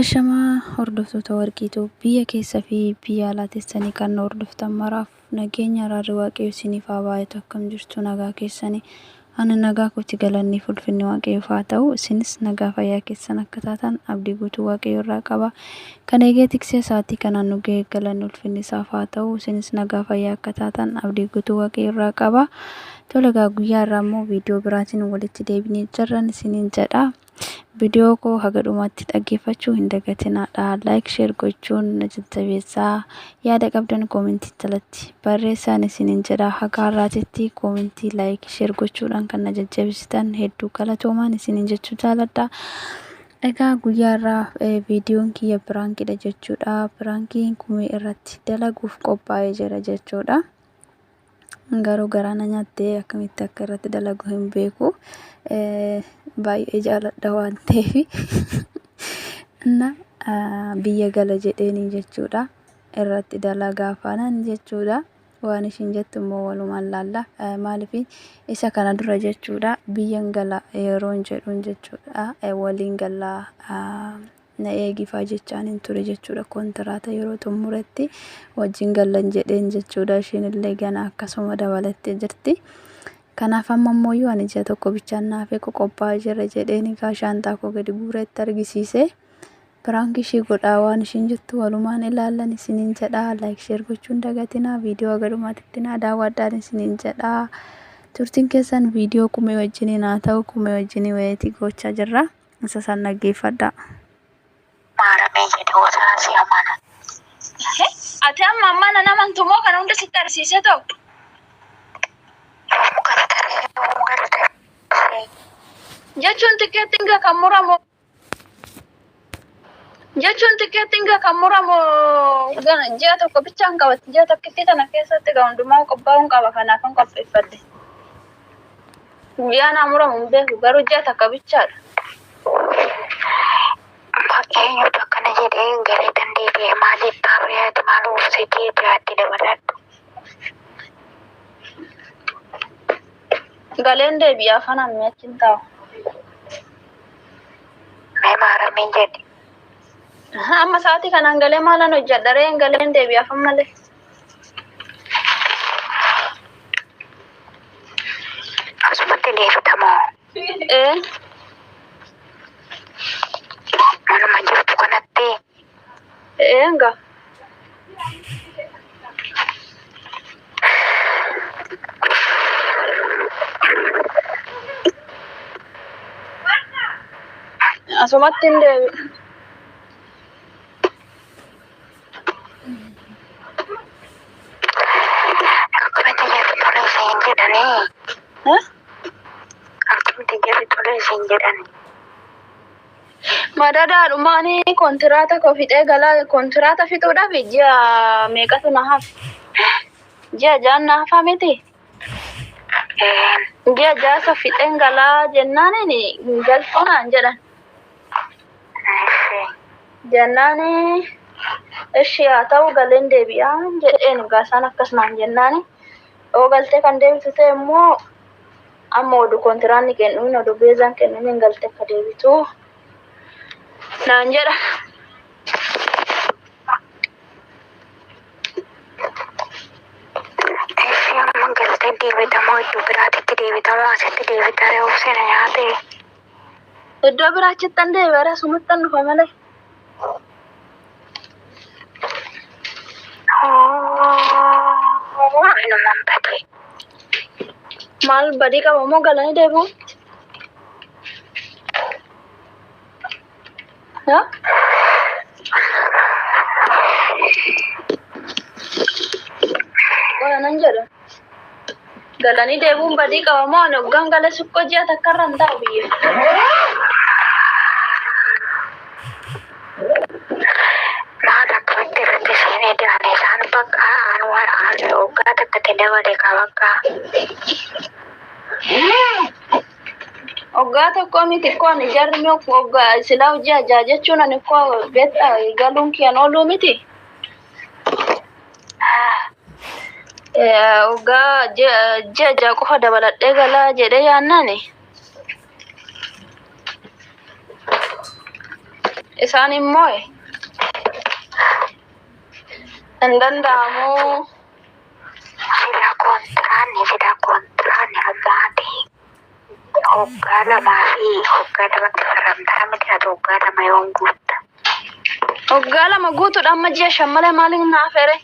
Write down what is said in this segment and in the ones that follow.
Ashamaa hordoftoota Warqiituu biyya keessa fi biyya alaa teessanii kan nu hordoftan maraaf nageenya araarri Waaqayyo isiniif haa baay'atu. Akkam jirtu? Nagaa keessanii? Ani nagaa kooti, galanni fi ulfinni Waaqayyoof haa ta'u. Isinis nagaa fayyaa keessan akka taatan abdii guutuu Waaqayyo irraa qaba. Kan eegee tiksee sa'aatii kanaan nu ga'e galanni ulfinni isaaf haa ta'u. Isinis nagaa fayyaa akka taatan abdii guutuu Waaqayyo irraa qaba. Tole egaa guyyaa irraa immoo viidiyoo biraatiin walitti deebinee jirran isiniin jedha. Viidiyoo koo haga dhumaatti dhaggeeffachuu hin dagatinaadha. Like, share gochuun na jajjabeessaa. Yaada qabdan koomentii jalatti barreessaan isiniin jedha. Haga har'aatitti koomentii, like, share gochuudhaan kan na jajjabeessitan hedduu galatoomaan isiniin jechuu jaaladha. Egaa guyyaa irraa viidiyoon kiyya piraankidha jechuudha. Piraankiin kumee irratti dalaguuf qophaa'ee jira jechuudha. Garuu garaa na nyaattee akkamitti akka irratti dalagu hin beeku. Baay'ee jaaladha waan ta'eef. Na biyya gala jedheeni jechuudha. Irratti dalagaa faanaan jechuudha. Waan ishiin jettu immoo walumaan laalla. Maaliif isa kana dura jechuudha biyyan gala yeroon jedhuun jechuudha waliin galla na eegifaa jechaanin ture jechuudha. Kontiraata yeroo xumuretti wajjin gallan jedheen jechuudha. Ishiin illee gana akkasuma dabalattee jirti. Kanaaf amma immoo ani ji'a tokko bichaan naafee qoqophaa'aa jira jedheen egaa shaanxaa koo gadi guureetti argisiise. Piraank ishii godhaa waan ishiin jettu walumaan ilaallan isiniin jedha. Like, share gochuun dagatinaa. Viidiyoo haga dhumaatitti naa daawwadhaan isiniin jedha. Turtiin keessan viidiyoo kumee wajjiniin haa ta'u. Kumee wajjinii wayitii gochaa jirra. Isa san dhaggeeffadhaa. Maaramee jedhe wasaa si amana. Ati amma ammaa nan amantu moo kana hunda sitti arsiisee ta'u? Yoom galtaree yoom galtaree. Jechuun tikkeettiin gaa kan muramu jechuun tikkeettiin gaa kan muramu gana ji'a tokko bichaan qabatti ji'a tokkittii tana keessatti gaa hundumaa qophaa'uun qaba kanaafan qopheeffadhe. Guyyaa naa muramu hin beeku garuu ji'a takka bichaadha. Eenyutu akkana jedhee galeetan deebi'e maaliif taaree ati maal obsee deebi'aatti dabaladhu. Galeen deebi'aa fanaan mi'achi hin taa'u. Mee maaramee jedhi. Amma sa'aatii kanaan galee maalan hojjedha ree galeen deebi'aa fan malee. Asumatti deebitamoo Ee manuma jirtu kanatti ee nga. Asumatti hin deebi'u. Akkamitti jirtu tole isiin jedhanii. Eh? Akkamitti jirtu tole isiin jedhanii. Madadaadhumaani kontiraata koo fixee galaa kontiraata fixuudhaaf ji'a meeqatu na hafe? Ji'a ja'an na hafa miti? Ji'a ja'asa fixeen galaa jennaaniin galtuu naan jedhan. Jennaani ishi haa ta'u galeen deebi'aa jedheen egaa isaan akkas naan jennaani. Yoo galtee kan deebitu ta'e immoo amma oduu kontiraanni kennuun oduu beezaan kennuun hin galte akka deebitu naan jedha. Ishi amma galtee deebitamoo iddoo biraatitti deebitamoo asitti deebitaree obsina nyaate. Iddoo biraachittan deebi'ara sumattan dhufa malee. Inumaan badee. Maal badii qaba moo galanii deebi'u? Haa? Qola nan jedha. Galanii deebi'uun badii qaba moo ani hoggaan gala sukkoo ji'a takka irra hin taa'u biyya. Maal akkamitti irratti seenee daane isaan bakka aan waan waggaa takkatti dabale ka bakka. Hoggaa tokko miti koo ani jarri mee hoggaa silaa ji'a ja'a jechuun ani koo beektaa galuun kiyan ooluu miti. Hoggaa ji'a ja'a qofa dabaladhee galaa jedhee yaannaani. Isaan immoo hin danda'amu. Sila kontiraanni sila kontiraanni ammaati. Hoggaa lamaa fi hoggaa lamatti faramtaa miti ati hoggaa lama yoon guutta. Waggaa lama guutuudha amma ji'a 5 malee maaliin naaf ere?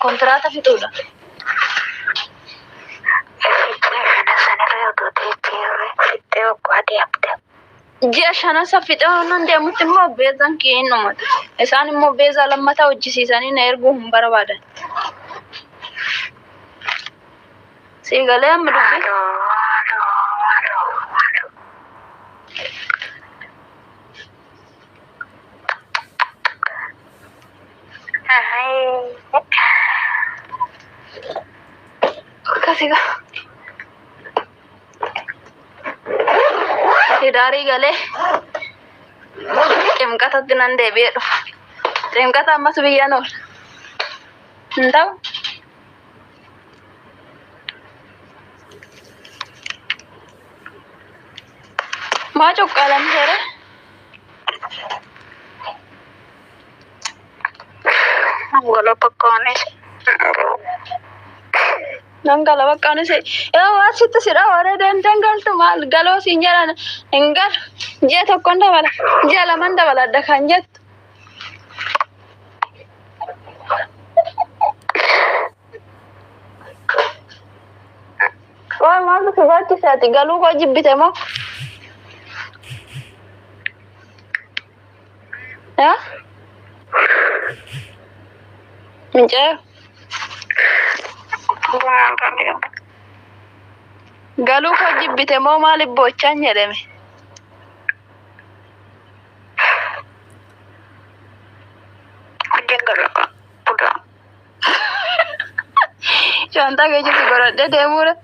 Kontiraata fixuudha. Fiixee kana sanirra odoo teessee fixee hoggaa deemte. Ji'a shanasa fixee nan deemutti immoo beezaan kiyya hin dhumatu. Isaan immoo beezaa lammataa hojjisiisanii na erguu hin barbaadan. Sii galee amma dubbii? Aloo aloo aloo aloo. Akkasi gaa. Hidaarii galee ximqatatti nan deebi'ee dhufa. Ximqata ammas biyyaan oola. Hin ta'u? Maa cuqqaalamteere? Wala bakkaanis. Nan gala baqqaanis. Yaa waan sitti si dhawa warra deemteen galtu maal galoo siin jedhan hin galu. Ji'a tokkon dabala. Ji'a laman dabala adda kan jettu. Waa maaltu si barbaachise ati galuu koo jibbite moo? Yaa? Mincaayo. Galuu koo jibbite moo maaliif boochaan jedhame? Hojiin galaqa. Budaa. Shaantaa keessatti godhadhee deemuudha.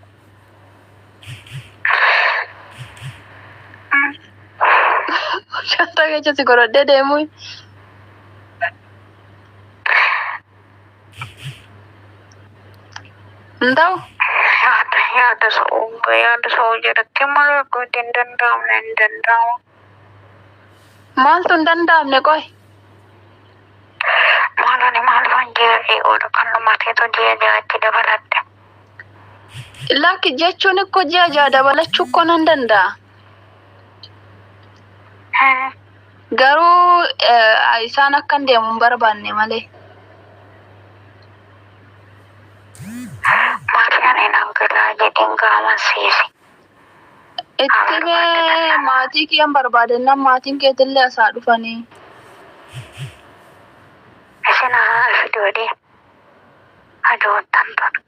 Shaantaa keessatti godhadhee deemuu. Hin ta'u? Yaada yaada sa'uu yaada sa'uu jedhatti malee gooti hin danda'amne hin danda'amu. Maaltu hin danda'amne qoy? Maal ani maal fan jedhee oolu kan dhumateetu ji'a ja'atti dabaladhe. Lakki jechuun ikkoo ji'a ja'a dabalachuu ikkoo nan danda'a. Garuu isaan akkan deemu hin barbaanne malee. Maatii ani nan galaa jedheen gaamansiise. Itti mee maatii kiyyan barbaadennaan maatiin keetillee asaa dhufanii. Isin haa fidoodee ajoottan tun.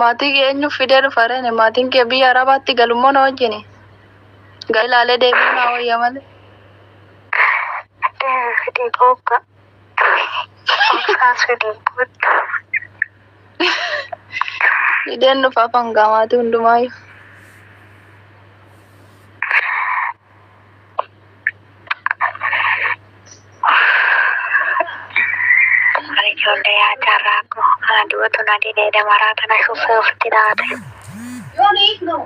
Maatii kee eenyu fidee dhufa reene maatiin kee biyya Arabaatti galummoo na wajjini. Gal ilaalee deebi'uu naa wayya malee. Fidee gogaa. Obsaas fidee gootu. Fideen dhufa afaan gaa maatii hundumaayyuu. Ani ijoollee yaa carraa koo ana du'atu na didee damaraa tana shuffee ofitti taate. You want to eat? No.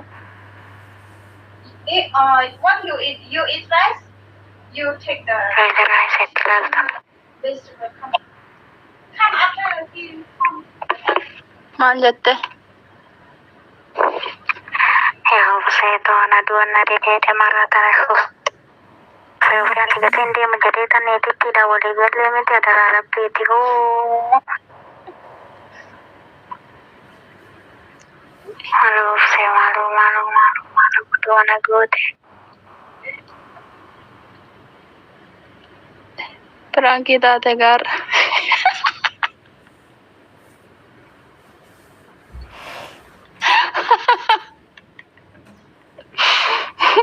Eat, what you eat? You eat rice? You take the Garaa isatti ilaalta. vegetable. Come, come after you come. Maal jette? Yaa obseetoo ana du'a na didee damaraa tana shuffee ofitti ati gatiin deema jedhee tan eetittiidha walii galee miti adaraa rabbiiti hoo. Maaloo obsee maaloo maaloo maaloo maaloo du'a na goote. Piraankii taate gaarra.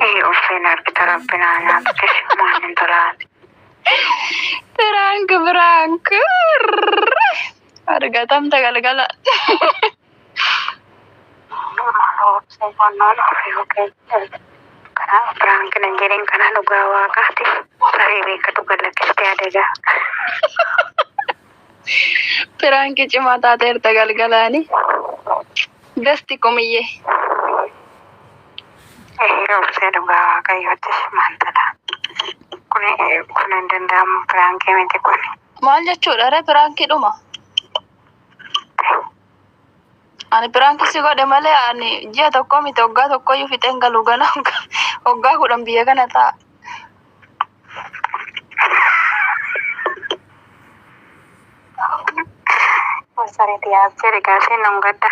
Ee obseen argita rabbinaa nyaatu maal hin tolaati. Piraank piraank. Argatamta galgala. Kanaaf biraankin hin jedhin kana dhugaa waaqaati. Saree beekatu galakkistee adagaa. Piraankii cimaa taateerta galgalaani. Gasti kumiyyee. Ee obsee dhugaa waaqayyooti maantadha. Kun kun hin danda'amu piraankii miti kun. Maal jechuudha ree piraankii dhuma? Ani piraankii si godhe malee ani ji'a tokko miti waggaa tokkoyyuu fixeen galu gana waggaa 10 biyya kana taa'a. Masariti yaabsee dhigaasee nun gadda.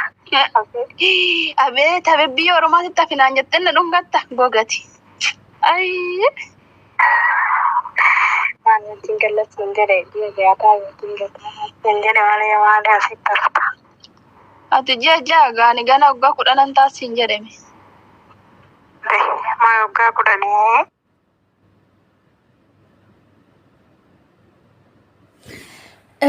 Abeet abeet biyya ormaatitti hafinaan jettee na dhungatta gogati. Ayii. Waan wajjin gallatti hin jedhe biyya jaataa wajjin gallatti hin jedhe malee maali asitti hafta. Ati ji'a 6 gaani gana waggaa 10n taasisin jedheme. Maa waggaa 10.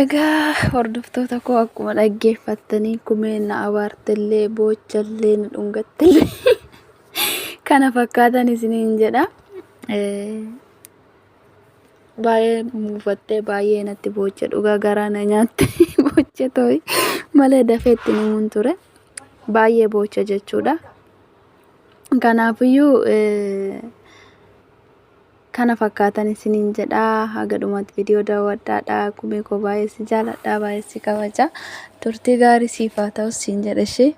Egaa hordoftoota koo akkuma dhaggeeffattanii kumeen na abaartellee boochallee na dhungattellee kana fakkaatan isiniin jedha. Baay'ee muufattee baay'ee natti booche dhugaa garaa na nyaatte booche tooyi malee dafee itti himuun ture. Baay'ee booche jechuudha. Kanaafiyyuu kana fakkaatan isiniin jedha haga dhumaatti viidiyoo daawwadhaadha. Kumee koo baay'ee si jaaladha baay'ee si kabaja. Turtii gaarii siif haa ta'u siin jedha ishee.